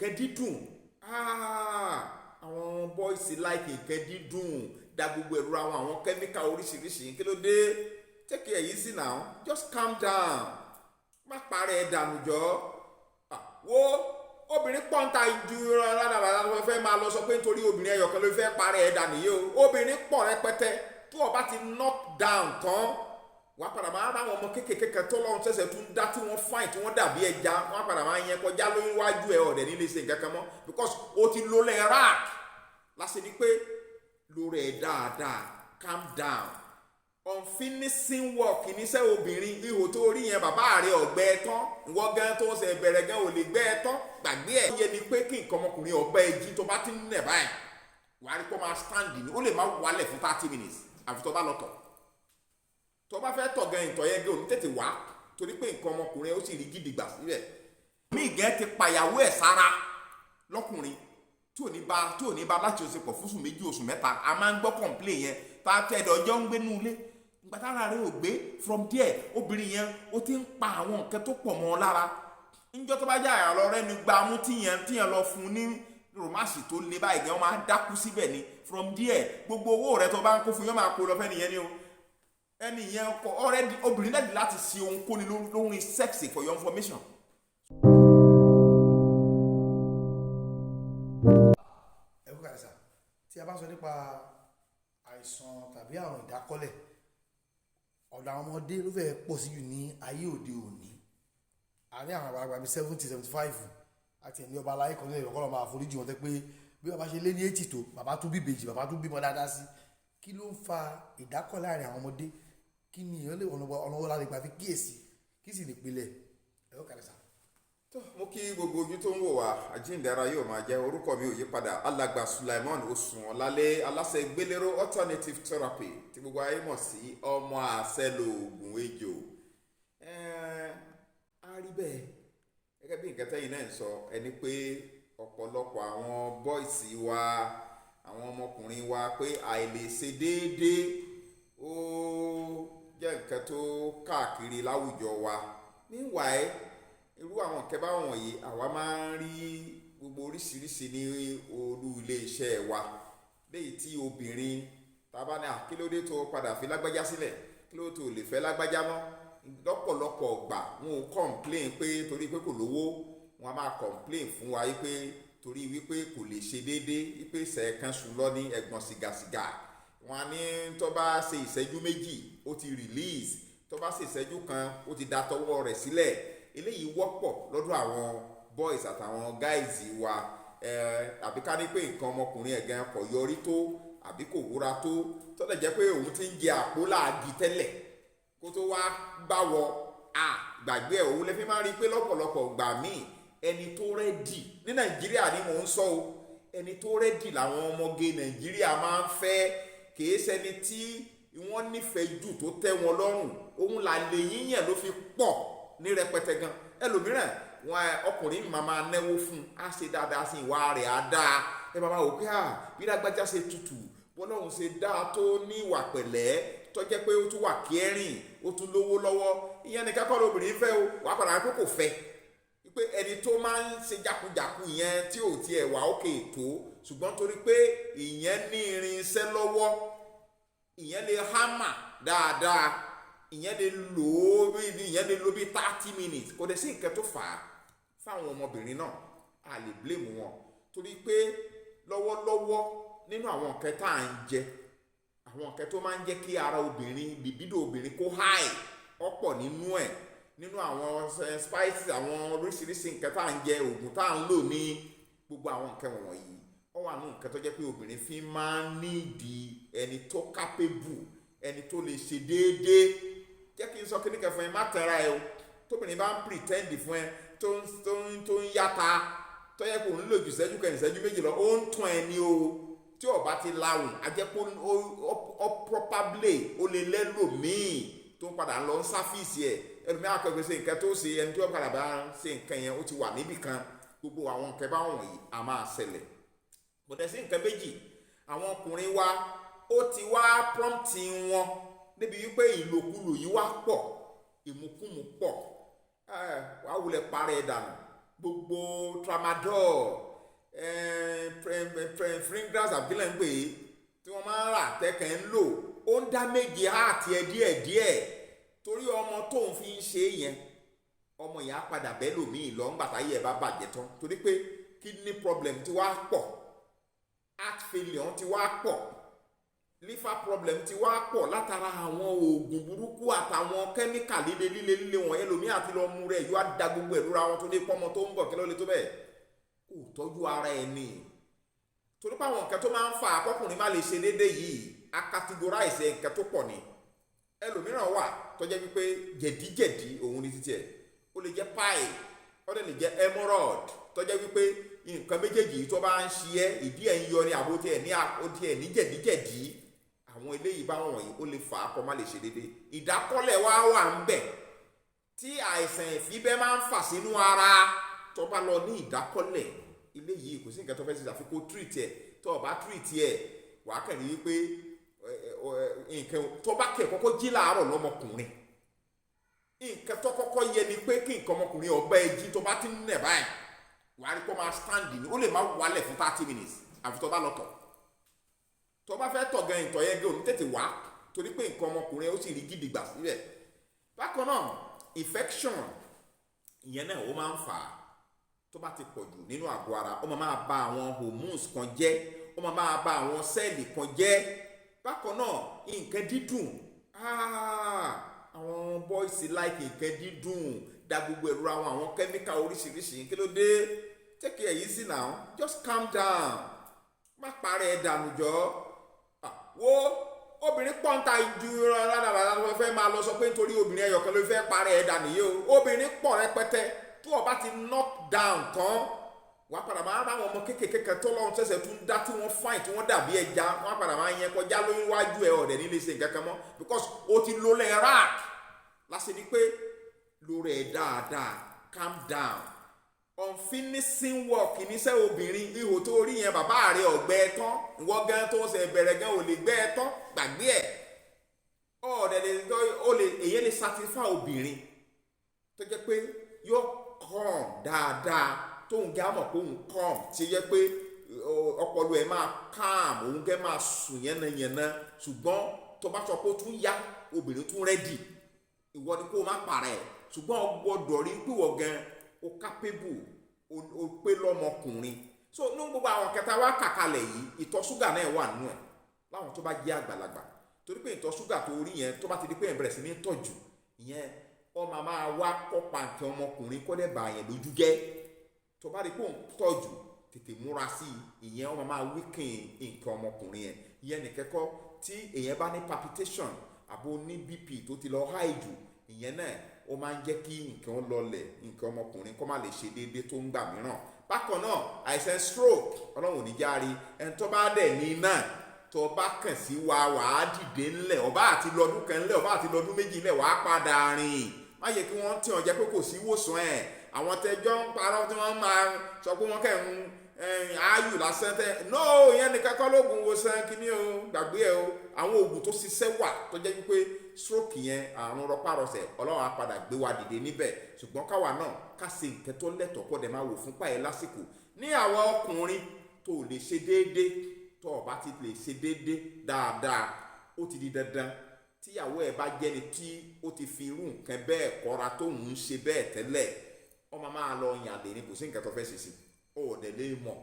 Nǹkan dídùn, àwọn boys like nǹkan dídùn, da gbogbo ẹ̀rọ àwọn chemical oríṣiríṣi. Kí ló dé? Take it easy now, just calm down, má parẹ́ ẹ̀ dànù jọ. Wo, obìnrin pọ́ńtà ju rárá tó fẹ́ máa lọ sọ pé nítorí obìnrin ẹyọ kan ló fẹ́ parẹ́ ẹ̀ dànù yìí o. Obìnrin pọ̀ rẹpẹtẹ. Tó o bá ti knock down tán, wọ́n á padà máa ráwọn ọmọ kéékèèké kan tó lọ́run ṣẹ̀ṣẹ̀ tún dá, tí wọ́n fine, tí wọ́n dàbí ẹja. Wọ́n á padà máa yẹn kọjá lóyún wájú ẹ̀, ọ̀dẹ̀ nílé ṣe nǹkan kan mọ́, because o ti lo lẹ̀ rack láṣẹ ni pé lórí ẹ̀ dáadáa. Calm down. Unfinishing work níṣẹ́ obìnrin. Ihò tó rí yẹn, bàbá rẹ̀ ọ̀gbẹ́ tán, ìwọ gan tó ń ṣe bẹ̀rẹ̀ gan ò lè gbẹ́ ẹ tán, gbàgbé ẹ̀. Ó yẹ ni pé kí nǹkan ọmọkùnrin ọgbẹ́ ẹ jí, tó bá ti ń nẹ̀ báyìí, wàá rí kó máa stand ní, ó lè má wálẹ̀ fún 30 minutes, àfi tó bá lọ tọ̀. Tó bá fẹ́ tọ̀ gan, ìtọ̀ yẹn gan ò ní tètè wá, torí pé nǹkan ọmọkùnrin ó sì rí gidigba síbẹ̀. Mí gẹ́ ti pàyàwó ẹ̀ sára lọ́kùnrin tí ò ní bá láti oṣù pọ̀ fúnṣù 2, oṣù 3. A máa ń gbọ́ complain yẹn tá a tẹ̀dọ̀ ọjọ́ ń gbénú ilé gbàtàrà rẹ ò gbé. From there, obìnrin yẹn, ó ti ń pa àwọn nǹkan tó pọ̀ mọ́ ọ lára. Níjọ́ tó bá yà á lọ rẹ́ni gba mú tíyẹn lọ fún un ní romance tó le báyìí gan, wọ́n máa dákú síbẹ̀ ni. From there, gbogbo owó rẹ tó bá ń kó fún yẹn, máa kó lọ fẹ́ nìyẹn ni o. Ẹni yẹn kọ already, obìnrin lẹ́dí láti ṣe ohun kóni lórí sex, for your information. Ẹ kú kàlẹ́ sà. Tí a bá sọ nípa àìsàn tàbí àrùn ìdákọ́lẹ̀, ọ̀dọ̀ àwọn ọmọdé ló fẹ́ pọ̀ sí jù ní ayé òde òní. Àárín àwọn àgbàlagbà bíi 70, 75 àti ẹ̀mí ọba aláyé kan ní ìrọ̀kọ́ lọ́ọ́ máa foríjì wọn, tẹ́ pé bí bàbá ṣe lé ní 80 tó, bàbá tún bí ìbejì, bàbá tún bímọ dáadáa sí. Kí ló ń fa ìdákọ́lẹ̀ láàrin àwọn ọmọdé? Kí ni èèyàn lè ọ̀nà wo la lè gbà fi kíyèsí? Kí sì nípìnlẹ̀? Ẹ kú kàlẹ́ sà. Tó mú kí gbogbo ojú tó ń wò wá, àjíǹde yóò máa jẹ́. Orúkọ mi ò yí padà, Alàgbà Sulaiman Oṣùwọ̀nlálé, aláṣẹ Gbélérò Alternative Therapy, tí gbogbo ayé mọ̀ sí ọmọ àṣẹ lóògùn ejò. Á rí bẹ́ẹ̀ gẹ́gẹ́ bí nǹkan tẹ́yìn náà ń sọ, ẹni pé ọ̀pọ̀lọpọ̀ àwọn boys wa, àwọn ọmọkùnrin wa, pé àìlè ṣe déédéé, ó jẹ́ nǹkan tó káàkiri láwùjọ wa. Meanwhile, irú àwọn nǹkan báwọn wọ̀nyí, àwa máa ń rí gbogbo oríṣiríṣi ní olú iléeṣẹ́ wa, léyìí tí obìnrin tàbá ní, kí ló dé tó padà fi lágbájá sílẹ̀? Kí ló tó lè fẹ́ lágbájá mọ́? Lọ́pọ̀lọpọ̀ gbà, wọn ò complain pé torí pé kò lówó. Wọn a máa complain fún wa wípé torí wípé kò lè ṣe déédéé, wípé sẹ̀ẹ̀kan sùn lọ ní ẹ̀gbọ́n sìgàsìgà. Wọn á ní tó bá ṣe ìṣẹ́jú 2, ó ti release, tó bá ṣe ìṣẹ́jú 1, ó ti da tọwọ́ rẹ̀ sílẹ̀. Eléyìí wọ́pọ̀ lọ́dọ̀ àwọn boys àtàwọn guys wa. Àbí ká ní pé nǹkan ọmọkùnrin ẹ̀ gan kò yọrí tó, àbí kò wúra tó, tó lè jẹ́ pé òun ti ń jẹ àpò láàgì tẹ́lẹ̀ kó tó wá báwọ a gbàgbé ẹ̀. Òun lè fi máa rí i pé lọ́pọ̀lọpọ̀ gbà míì, ẹni tó ready ní Nàìjíríà ni mò ń sọ o, ẹni tó ready làwọn ọmọge Nàìjíríà máa ń fẹ́. Kìí ṣẹni tí wọ́n nífẹ̀ẹ́ jù tó tẹ́ wọn lọ́rùn. Òun là lè yíyàn ló fi pọ̀ ní rẹpẹtẹ gan. Ẹlòmíràn wọn, ọkùnrin máa náwó fún un, á ṣe dáadáa sí, ìwà rẹ̀ á dáa. Ẹ máa wò pé à bí lágbájá ṣe tutù, bọ́lọ́hún ṣe dáa tó, ní ìwà pẹ̀lẹ́, tó jẹ́ pé ó tún wà kẹ́rìn, ó tún lówó lọ́wọ́, ìyẹn nìkan kọ́ lóbìnrin fẹ́ o. Wàá padà pé kò fẹ́, pé ẹni tó máa ń ṣe jákujàku yẹn, tí ò tiẹ̀ wà ókè tó, ṣùgbọ́n torí pé ìyẹn ní irinṣẹ́ lọ́wọ́, ìyẹn lè hámà dáadáa, ìyẹn lè lò ó bí ìyẹn lè lò bí 30 minutes. Kò dẹ̀ sí nǹkan tó fà á fáwọn ọmọbìnrin náà, a lè blame wọn, torí pé lọ́wọ́lọ́wọ́, nínú àwọn nǹkan tá à ń jẹ, àwọn nǹkan tó máa ń jẹ́ kí ara obìnrin, libido obìnrin kó high, ọ̀pọ̀ nínú ẹ̀, nínú àwọn spices, àwọn oríṣiríṣi nǹkan tá à ń jẹ, oògùn tá à ń lò ní gbogbo àwọn nǹkan wọ̀nyí, ó wà nínú nǹkan tó jẹ́ pé obìnrin fi máa ń nídìí ẹni tó capable, ẹni tó lè ṣe déédéé. Jẹ́ kí n sọ kíní kan fún ẹ, má tẹ̀ra ẹ o. Tóbìnrin bá ń pretend fún ẹ, tó ń yáta, tó yẹ kó ń lò ju ìṣẹ́jú kan, ìṣẹ́jú 2 lọ, ó ń tún ẹ ní o. Tí ó bá ti lahùn, á jẹ́ pé ó probably ó lè lẹ́lòmíì tó ń padà lọ ń service ẹ̀. Ẹlòmíì akẹ́kọ̀ọ́ ṣe nǹkan tó ṣe, ẹni tí wọ́n padà bá ṣe nǹkan yẹn, ó ti wà níbì kan. Gbogbo àwọn nǹkan báwọn wọ̀nyí a máa ṣẹlẹ̀. Kò dẹ̀ sí nǹkan méjì, àwọn ọkùnrin wa, ó ti wá prompt wọn níbi wípé ìlòkulò yìí wá pọ̀, ìmukúmu pọ̀. Wàá wulẹ̀ parẹ́ dànù. Gbogbo tramadol, Pringles àbílẹ̀ ń pè é, tí wọ́n máa ń rà tẹ́kẹ̀ ń lò, ó ń damage heart ẹ díẹ̀díẹ̀, torí ọmọ tóun fi ń ṣe yẹn, ọmọ yẹn á padà bẹ́ẹ̀ lòmíì lọ ńgbà táyé ẹ̀ bá bàjẹ́ tán, torí pé kidney problem ti wá pọ̀, heart failure ti wá pọ̀, liver problem ti wá pọ̀ látara àwọn oògùn burúkú àtàwọn kẹ́míkà líle líle líle wọ̀nyẹn. Lòmíì àti lọ mú rẹ̀ yóò á da gbogbo ẹ̀ lóra wọn tó ní pọ́nmọ tó ń bọ̀. Kí ló lè tó bẹ́ẹ̀? Kò tọ́jú ara ẹ̀ ní, torí pé àwọn nǹkan tó máa ń fa àkọkùnrin má lè ṣe déédéé yìí, a categorize nǹkan tó pọ̀ ni. Ẹlòmíràn wà tó jẹ́ wípé jẹ̀díjẹ̀dí òun ní títí ẹ̀, ó lè jẹ́ pile, ó lè jẹ́ hemorrhoid, tó jẹ́ wípé nǹkan méjèèjì tó bá ń ṣe ẹ́, ìdí ẹ̀ ń yọ ní àbó tiẹ̀ ní ó tiẹ̀ ní jẹ̀díjẹ̀dí. Àwọn eléyìí bá wọ̀nyí, ó lè fà á kó má lè ṣe déédéé. Ìdákọ́lẹ̀ wá wà ń bẹ̀ tí àìsàn ìfibẹ́ máa ń fà sínú ara. Tó bá lọ ní ìdákọ́lẹ̀ eléyìí, kò sí nǹkan tó fẹ́ ṣe àfi kó treat ẹ̀. Tó o bá treat ẹ̀, wàá kàn ní wípé nǹkan tó bá kẹ̀ kọ́kọ́ jí láàárọ̀ lọ́mọkùnrin, nǹkan tó kọ́kọ́ yẹ ni pé kí nǹkan ọmọkùnrin ọgbẹ́ ẹ jí, tó bá ti ń nẹ̀ báyìí, wàá rí kó máa stand ní, ó lè má wálẹ̀ fún 30 minutes, àfi tó bá lọ tọ̀. Tó bá fẹ́ tọ̀ gan, ìtọ̀ yẹn gan ò ní tètè wá, torí pé nǹkan ọmọkùnrin ó sì rí gidigba síbẹ̀. Bákan náà, infection, ìyẹn náà ó máa ń fà á. Tó bá ti pọ̀ jù nínú àgọ́ ara, ó máa máa bà àwọn hormones kan jẹ́, ó máa máa bà àwọn cell kan jẹ́. Bákan náà, nǹkan dídùn, àwọn boys like nǹkan dídùn, da gbogbo ẹ̀rọ àwọn chemical oríṣiríṣi. Kí ló dé? Take it easy now, just calm down, má parẹ́ ẹ̀ dànù jọ. Wo, obìnrin pọ́ńtà ju rárá ló fẹ́ máa lọ sọ pé nítorí obìnrin ẹyọ kan ló fẹ́ parẹ́ ẹ̀ dànù yìí o. Obìnrin pọ̀ rẹpẹtẹ. Tó o bá ti knock down tán, wàá padà máa bá àwọn ọmọ kéékèèké kan tó lọ́run ṣẹ̀ṣẹ̀ tún dá, tí wọ́n fine, tí wọ́n dàbí ẹja, wọ́n padà máa yẹn kọjá lóyún wájú ẹ̀, ọ̀dẹ̀ nílé ṣe nǹkan kan mọ́, because o ti lo lẹ́ rack láṣẹ ni pé lórí ẹ̀ dáadáa. Calm down. Unfinishing work níṣẹ́ obìnrin. Ihò tó rí yẹn, bàbá rẹ̀ ọ̀gbẹ́ tán, ìwọ gan tó ṣe bẹ̀rẹ̀ gan ò lè gbẹ́ ẹ tán, gbàgbé ẹ̀. Ọ̀dẹ̀ lè ó lè èyí lè satisfy obìnrin tó jẹ́ pé yóò calm dáadáa, tóun gá mọ̀ pé òun calm, tí ó jẹ́ pé ọpọlọ ẹ̀ máa calm, òun gẹ́ máa sùn yánnayànna. Ṣùgbọ́n tó bá sọ pé ó tún yá, obìnrin tún ready. Ìwọ ni kó o má para ẹ̀, ṣùgbọ́n o gbọ́dọ̀ rí pé ìwọ gan o capable, o pé lọ́mọkùnrin. So ní gbogbo àwọn kẹta wá kàkalẹ̀ yìí, ìtọ̀ ṣúgà náà wà nínú ẹ̀ láwọn tó bá jẹ́ àgbàlagbà, torí pé ìtọ̀ ṣúgà tó rí yẹn, tó bá ti di pé ẹ̀ bẹ̀rẹ̀ sí ní tọ̀jù ìyẹn, ó máa máa wá kọ́pa nǹkan ọmọkùnrin, kó dẹ̀ bà yẹn lójú jẹ́. Tó bá rí pé òun tọ̀jù, tètè múra sí i. Ìyẹn ó máa máa weaken nǹkan ọmọkùnrin yẹn. Ìyẹn nìkẹ́kọ́. Tí èèyàn bá ní palpitation àbó ní BP tó ti lọ high jù, ìyẹn náà ó máa ń jẹ́ kí nǹkan lọlẹ̀, nǹkan ọmọkùnrin kó má lè ṣe déédéé tó ń gbà mìíràn. Bákan náà, àìsàn stroke, Ọlọ́run ò ní járe ẹni tó bá dẹ̀ ní náà, tó bá kàn sí wa, wàá dìde ńlẹ̀. Ọba àti lọ́dún kan ńlẹ̀, ọba àti lọ́dún méjì ńlẹ̀, wàá padà rìn. Má yẹ kí wọ́n tí wọ́n jẹ́ pé kò sí ìwòsàn ẹ̀. Àwọn tẹjọ́ ń parọ́ tí wọ́n máa sọ pé wọ́n kẹ́ ń ayù lásán tẹ no, ìyẹn nìkan kọ́ lóògùn wòsàn kínní o, gbàgbé ẹ o. Àwọn oògùn tó ṣiṣẹ́ wà tó jẹ́ wípé stroke yẹn, àrùn rọpárọsẹ̀, Ọlọ́run á padà gbé wa dìde níbẹ̀. Ṣùgbọ́n káwa náà ká ṣe nǹkan tó lẹ́tọ̀ọ́, kó dẹ̀ máa wò fún páyẹ lásìkò. Ní àwọn ọkùnrin tó lè ṣe déédéé, tó o bá ti lè ṣe déédéé dáadáa, ó ti di dandan, tíyàwó ẹ̀ bá jẹ́ni tí ó ti fi irú nǹkan bẹ́ẹ̀ kọ́ra, tóun ń ṣe bẹ́ẹ̀ tẹ́lẹ̀, ó máa máa lọ yàn lè ní. Kò sí nǹkan tó fẹ́ ṣe sí, ó dẹ̀ lè mọ̀.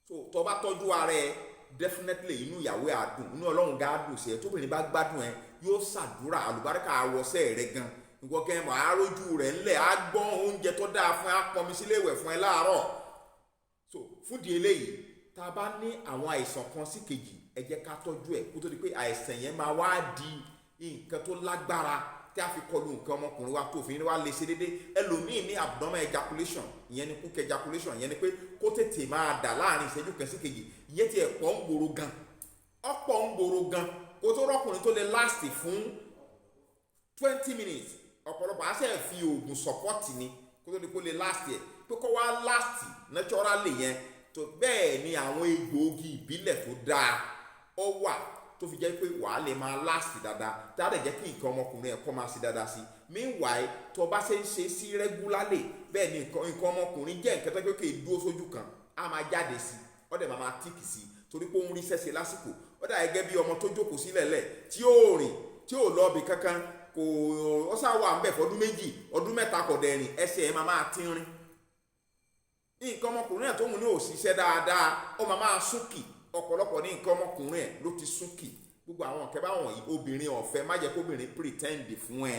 So tó bá tọ́jú ara ẹ, definitely inú ìyàwó ẹ̀ á dùn, inú Ọlọ́run gá dùn sí ẹ. Tóbìnrin bá gbádùn ẹ, yóò ṣàdúrà, àlùbáríkà àwọ̀sẹ̀ rẹ gan. Ìwọ kẹ́ mọ̀, àrójú rẹ̀ ńlẹ̀, á gbọ́n oúnjẹ tó dáa fún ẹ, á pọnmi sílé ìwẹ̀ fún ẹ láàárọ̀. So fúndìí eléyìí, tá a bá ní àwọn àìsàn kan sí kejì, ẹ jẹ́ ká tọ́jú ẹ̀ kó tó di pé àìsàn yẹn máa wá di nǹkan tó lágbára tí a fi kọlu nǹkan ọmọkùnrin wa tó fi ní wá lè ṣe déédéé. Ẹlòmíì ní abnormal ejaculation, ìyẹn ni quick ejaculation, ìyẹn ni pé kó tètè máa dà láàrin ìṣẹ́jú kan sí kejì. Ìyẹn ti ẹ̀ pọ̀ ń gbòòrò gan, ọ̀pọ̀ ń gbòòrò gan. Kó tó rọ́kùnrin tó lè last fún 20 minutes, ọ̀pọ̀lọpọ̀ á sẹ̀ fi oògùn support ni kó tó di kó lè last yẹ, pé kó wá last naturally yẹn tó. Bẹ́ẹ̀ ni àwọn egbòogi ìbílẹ̀ tó dáa ó wà tó fi jẹ́ pé wàá lè máa last dáadáa, tá a lè jẹ́ kí nǹkan ọmọkùnrin ẹ̀ kọ́ máa ṣe dáadáa sí. Meanwhile, tó bá ṣe ń ṣe sí regularly, bẹ́ẹ̀ ni nǹkan ọmọkùnrin jẹ́ nǹkan tó kéèké dúró sójú kan, á máa jáde sí, ó dẹ̀ máa thick sí, torí pé ó ń rí sẹ́sẹ̀ lásìkò. Ó dà gẹ́gẹ́ bí ọmọ tó jókòó sílẹ̀ lẹ̀, tí ó rìn, tí ò lọ ibì kankan, kò ó sá wà ń bẹ̀ fọdún 2, ọdún 3, kò dẹ̀ rìn, ẹsẹ̀ ẹ̀ máa tínrín. Nǹkan ọmọkùnrin ẹ̀ tóun ní òṣìṣẹ́ dáadáa, ó máa súnkì. Ọ̀pọ̀lọpọ̀ ní nǹkan ọmọkùnrin ẹ̀ ló ti súnkì. Gbogbo àwọn nǹkan báwọn yìí, obìnrin ọ̀fẹ́, má jẹ́ kóbìnrin pretend fún ẹ.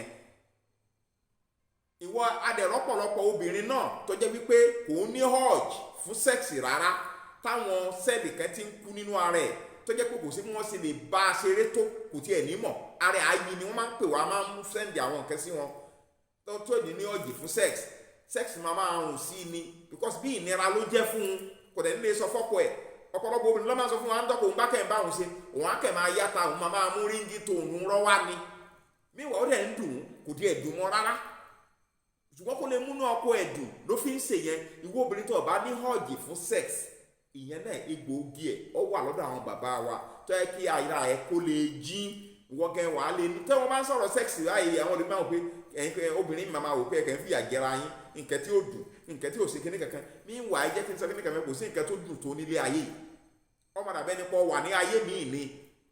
Ìwọ adẹ̀rọ̀pọ̀lọpọ̀ obìnrin náà tó jẹ́ wípé kò ní urge fún sex rárá, táwọn cell kan ti ń kú nínú ara ẹ̀, tó jẹ́ pé kò sí bí wọ́n ṣe lè bá a ṣeré tó, kò tiẹ̀ ní mọ̀. Ara ẹ̀ ayé ni wọ́n máa ń pè wá, máa ń send àwọn nǹkan sí wọn tó ní urge fún sex. Sex máa rùn sí i ni, because bí ìnira ló jẹ́ fún un, kò dẹ̀ nílé sọ fọ́kọ ẹ̀. Ọ̀pọ̀lọpọ̀ obìnrin ló máa ń sọ fún wa ń dọ́kọ̀, òun bá kẹ́ ń bá òun ṣe, òun á kẹ́ máa yáta, òun máa mú ringtone rọ́ wá ni. Míwà ó dẹ̀ ń dùn, kò díẹ̀ dùn mọ́ rárá, ṣùgbọ́n kó lè múnú ọkọ ẹ̀ dùn ló fi ń ṣe yẹn. Ìwọ obìnrin tó o bá ní urge fún sex, ìyẹn náà, egbòogi ẹ̀ ọ wà lọ́dọ̀ àwọn bàbá wa tó yẹ kí ara ẹ̀ kó lè jí. Ìwọ gẹ́ wàá lè ní tẹ́ wọ́n bá ń sọ̀rọ̀ sex báyìí, àwọn olùmọ̀ wò pé ẹ̀yin obìnrin máa wò pé ẹ̀kẹ́ ń fìyà jẹra yín, nǹkan tí ó dùn, nǹkan tí ò ṣe kíní kankan. Meanwhile, jẹ́ kí n sọ kíní kankan, kò sí nǹkan tó dùn tó nílé ayé yìí. Ọmọ dàbẹ́ nípa wà ní ayé míì ni.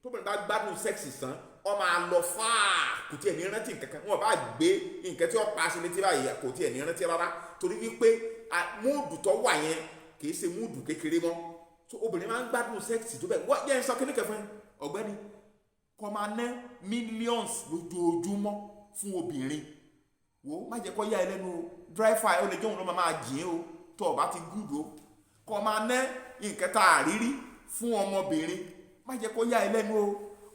Tóbìnrin bá gbádùn sex tán, ọ máa lọ fáà, kò tiẹ̀ ní rántí nǹkan kan. Wọn bá gbé nǹkan tí wọ́n pa sí létí báyìí, kò tiẹ̀ ní rántí rárá, torí wípé mood tó wà yẹn kì í ṣe mood kékeré mọ́. So obìnrin máa ń gbádùn sex tó bẹ́ẹ̀. Wọ́n jẹ́ ń sọ kíní kan fún ẹ, ọ̀gbẹ́ni, kó máa ná millions lójoojúmọ́ fún obìnrin, wo, má jẹ́ kó yá ẹ lẹ́nu o. Driver ẹ ó lè jẹ́ òun ló máa jìn o, tó o bá ti gúdò o. Kó máa ná nǹkan tá a rírí fún ọmọbìnrin, má jẹ́ kó yá ẹ lẹ́nu o.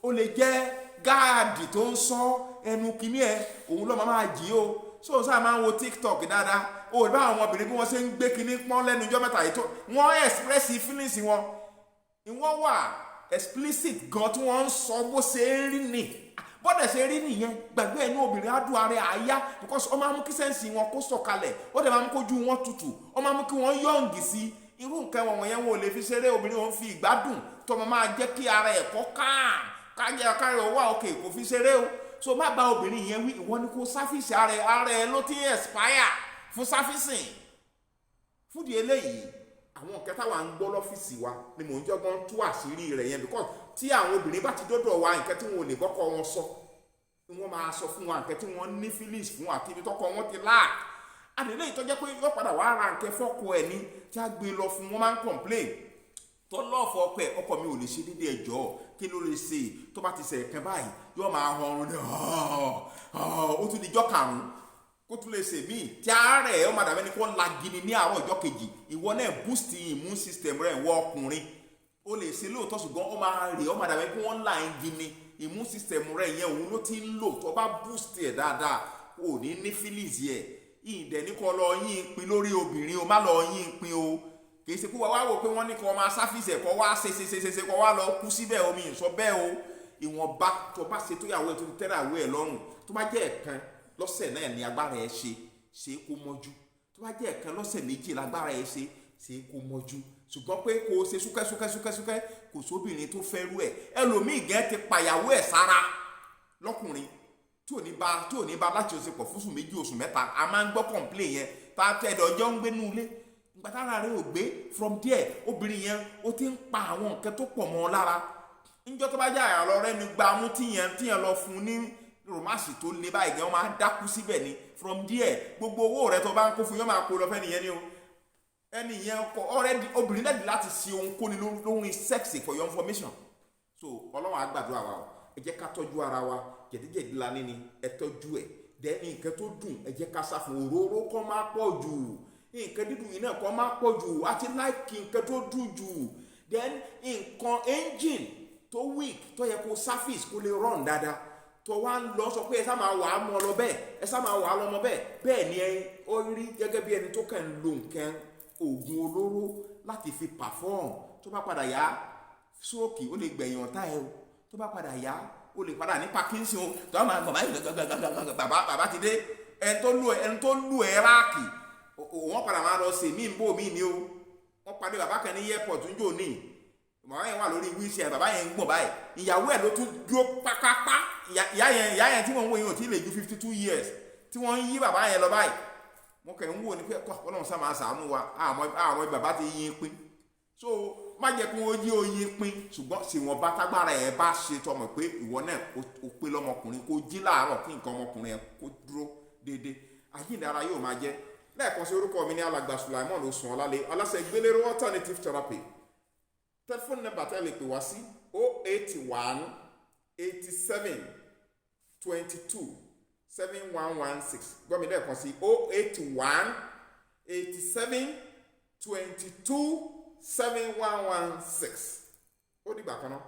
Ó lè jẹ́ guard tó ń sọ ẹnu kínní ẹ, òun ló máa jìn o. So sáà máa ń wo TikTok dáadáa o, bá àwọn ọmọbìnrin bí wọ́n ṣe ń gbé kínní pọ́n lẹ́nu ijọ́ mẹ́ta yìí, tó wọ́n express feelings wọn, ìwọ́n wà explicit gan, tí wọ́n ń sọ bó ṣe ń rí ni, bọ́dẹ̀ ṣe rí nìyẹn. Gbàgbé ẹnu, obìnrin á dùn, ara àyá, because ó máa mú kí sense wọn kó sọ̀kalẹ̀, ó dẹ̀ máa mú kójú wọn tutù, ó máa mú kí wọ́n young sí. Irú nǹkan wọ̀nyẹn, wọn ò lè fi ṣeré. Obìnrin òun fi ìgbádùn tó máa jẹ́ kí ara ẹ̀ kọ́ kájẹ́ káyọ̀ wá òkè, kò fi ṣeré o. So má bá obìnrin yẹn wí. Ìwọ ni kó service ara ẹ̀. Ara ẹ̀ ló ti expire fún servicing. Fúdi eléyìí, àwọn nǹkan táwa ń gbọ́ lọ́fíìsì wa ni mò ń jọ́gbọ́n tú àṣírí rẹ̀ yẹn, because tí àwọn obìnrin bá ti dọ́dọ̀ wa, nǹkan tí wọn ò lè bọ́kọ wọn sọ ni wọ́n máa sọ fún wa, nǹkan tí wọ́n ní feelings fún àti ibi tọ́kọ wọn ti lack. Àdéhùn ìtọ́jẹ́ pé yóò padà wá ra nǹkan fọ́kọ ẹ̀ ní tí a gbé lọ fún wọn, máa ń complain tó lọ́ọ̀fọ̀ ọkọ ẹ̀. Ọkọ mi ò lè ṣe déédéé, ẹjọ́ kí ló lè ṣe? Tó bá ti ṣe ẹ̀kan báyìí, yóò máa họrun ní, ó tún di jọ́ karùn-ún kó tún lè ṣe míì. Tí àárẹ̀ ó máa dàbẹ́ ni kó lagini ní àárọ̀ ọjọ́ kejì. Ìwọ náà boost immune system rẹ̀. Ìwọ ọkùnrin, ó lè ṣe lóòótọ́, ṣùgbọ́n ó máa rè, ó máa dàbẹ́ kí wọ́n là ń gini. Immune system rẹ̀ yẹn, òun ló ti ń lò. Tó bá boost ẹ̀ dáadáa, ò ní ní feelings yẹ ìdẹ̀ ní kó lọ yín pin lórí obìnrin o. Má lọ yín pin o. Kì í ṣe pé wá wò pé wọ́n ní kó máa service ẹ̀, kó wá ṣe ṣe ṣe ṣe ṣe, kó wá lọ kú síbẹ̀. Omi ìsọ bẹ́ẹ̀ o. Ìwọ̀nba tó bá ṣe tó yàwó ẹ̀, tó ti tẹ́lẹ̀ àwọ̀ ẹ̀ lọ́rùn, tó bá jẹ́ ẹ̀kan lọ́sẹ̀ náà ní agbára ẹ̀ ṣe, ṣe kó mọ́jú. Tó bá jẹ́ ẹ̀kan lọ́sẹ̀ méjì lágbára ẹ̀ ṣe, ṣe kó mọ́jú. Ṣùgbọ́n pé kò ṣe súkẹ́ súkẹ́ súkẹ́ súkẹ́, kò sóbìnrin tó fẹ́ rú ẹ̀. Ẹlòmíì gẹ́ ti pàyàwó ẹ̀ sára lọ́kùnrin tí ò ní bá láti ṣe pọ̀ fúnṣù 2, oṣù 3. A máa ń gbọ́ complain yẹn tá a tẹ̀ ẹ̀dọ̀ ń gbénú ilé gbàtàrà rẹ̀ ò gbé. From there, obìnrin yẹn, ó ti ń pa àwọn nǹkan tó pọ̀ mọ́ ọ lára. Níjọ́ tó bá jẹ́ àyà lọ rẹ́nu gba mú tíyẹn lọ fún ní romance tó le báyìí gan, wọ́n máa dákú síbẹ̀ ni. From there, gbogbo owó rẹ tó bá ń kó fún yọ́n, máa kó lọ fẹ́ nìyẹn ni o. Ẹni yẹn kọ already, obìnrin lẹ́dí láti ṣe ohunkóni lóhun sex, for your information. So Ọlọ́run á gbàdúrà wa o. Ẹ jẹ́ ká tọ́jú ara wa. Jẹ̀díjẹ̀dí la níní, ẹ tọ́jú ẹ̀. Dẹ́ni nǹkan tó dùn, ẹ jẹ́ ká sá fún òróró kọ́ máa pọ̀ jù, nǹkan dídùn yìí náà kọ́ máa pọ̀ jù, àti like nǹkan tó dùn jù. Then nǹkan engine tó weak tó yẹ kó service kó lè run dáadáa, tó wá ń lọ sọ pé ẹ sá máa wà á mọ́ ọ lọ bẹ́ẹ̀, ẹ sá máa wà á lọ́mọ bẹ́ẹ̀ bẹ́ẹ̀ ni. Ẹ ó rí gẹ́gẹ́ bí ẹni tó kàn ń lo nǹkan oògùn olóró láti fi perform. Tó bá padà yá, stroke ó lè gbẹ̀yìn ọ̀tá ẹ o. Tó bá padà yá, ó lè padà ní Parkinson o. Tó bá máa gbọ̀n báyìí gbàgbàgbàgbà, bàbá bàbá ti dé. Ẹni tó lù ẹ ráàkì, òun padà máa lọ sí mí bò mí ni o. Wọ́n pàdé bàbá kan ní airport ń jò ní, bàbá yẹn wà lórí wheelchair, bàbá yẹn ń gbọ̀n báyìí, ìyàwó ẹ̀ ló tún dúró pákápá. Ìyá yẹn tí wọ́n ń wò yẹn ò tí ì lè ju 52 years. Tí wọ́n ń yí bàbá yẹn lọ báyìí, mo kàn ń wò ní pé kọ́ Ọlọ́run sá máa ṣàánú wa. Àwọn bàbá ti yín pín, so má jẹ́ kí wọ́n yí oyin pín, ṣùgbọ́n ṣèwọ̀n bá tágbára ẹ̀ bá ṣe, tọmọ pé ìwọ náà ó pé lọ́mọkùnrin, kó jí láàárọ̀, kí nǹkan ọmọkùnrin ẹ̀ kó dúró déédéé. Àjíǹde ara yóò máa jẹ́. Lẹ́ẹ̀kan sí, orúkọ mi ní Alàgbà Sulaimon Osun Ọlálẹ̀, aláṣẹ Gbélérò Alternative Therapy. Tẹlifóònù nọ́mbà tẹ́ lè pè wá sí: 081 87 22 7116. Gbọ́ mi lẹ́ẹ̀kan sí: 081 87 22 7116. Ó dìgbà kan náà.